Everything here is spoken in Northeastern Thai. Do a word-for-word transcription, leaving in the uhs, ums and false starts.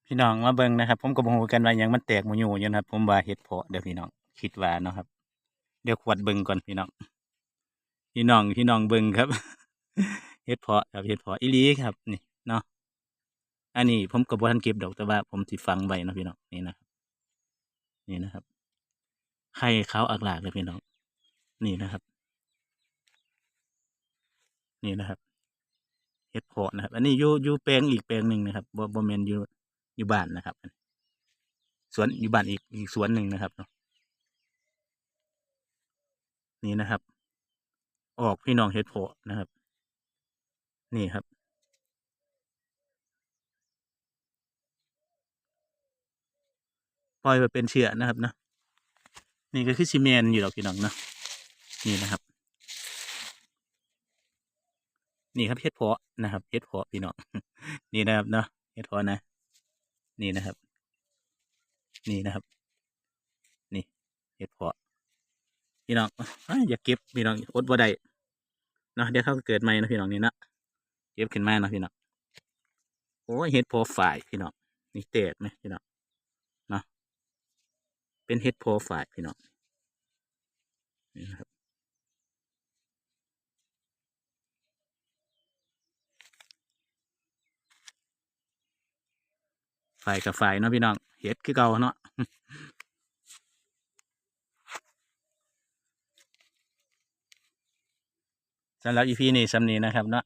พี่น้องมาเบิ่งนะครับ ผมก็บ่ฮู้กันว่าหยังมันแตกหมู่ยูอยู่นะครับ ผมว่าเห็ดเผาะเด้อพี่น้อง คิดว่าเนาะครับ เดี๋ยวขวดเบิ่งก่อนพี่น้อง พี่น้อง พี่น้องเบิ่งครับ เห็ดเผาะครับ เห็ดเผาะอีหลีครับ นี่เนาะ อันนี้ผมก็บ่ทันเก็บดอก แต่ว่าผมสิฝังไว้เนาะพี่น้อง นี่นะครับ นี่นะครับ ไข่ขาวอักหลากเลยพี่น้อง นี่นะครับ นี่นะครับ เห็ดเผาะนะครับ อันนี้อยู่ อยู่แปลงอีกแปลงหนึ่งนะครับ บ่ บ่แม่นอยู่ อยู่บ้านนะครับ สวน อยู่บ้านอีก อีกสวนหนึ่งนะครับเนาะ นี่นะครับ ออกพี่น้อง เห็ดเผาะนะครับ นี่ครับ ปล่อยไว้เป็นเชื้อนะครับเนาะ นี่ก็คือสิแม่นอยู่ดอกพี่น้องเนาะ นี่นะครับ นี่ครับ เห็ดเผาะนะครับ เห็ดเผาะพี่น้อง นี่นะครับเนาะ เห็ดเผาะนะ นี่นะครับ นี่นะครับ นี่ เห็ดเผาะ พี่น้อง อ้าย อยากเก็บพี่น้อง อดบ่ได้เนาะ เดี๋ยวเขาก็เกิดใหม่เนาะพี่น้อง นี่เนาะ เก็บขึ้นมาเนาะพี่น้อง โอ้ย เห็ดเผาะฝายพี่น้อง นี่แตกไหมพี่น้อง เนาะ เป็นเห็ดเผาะฝายพี่น้อง นี่นะครับ ฝายกับฝายเนาะพี่น้อง เห็ดคือเก่าเนาะ สำหรับ อีพี นี้ส่ำนี้นะครับเนาะ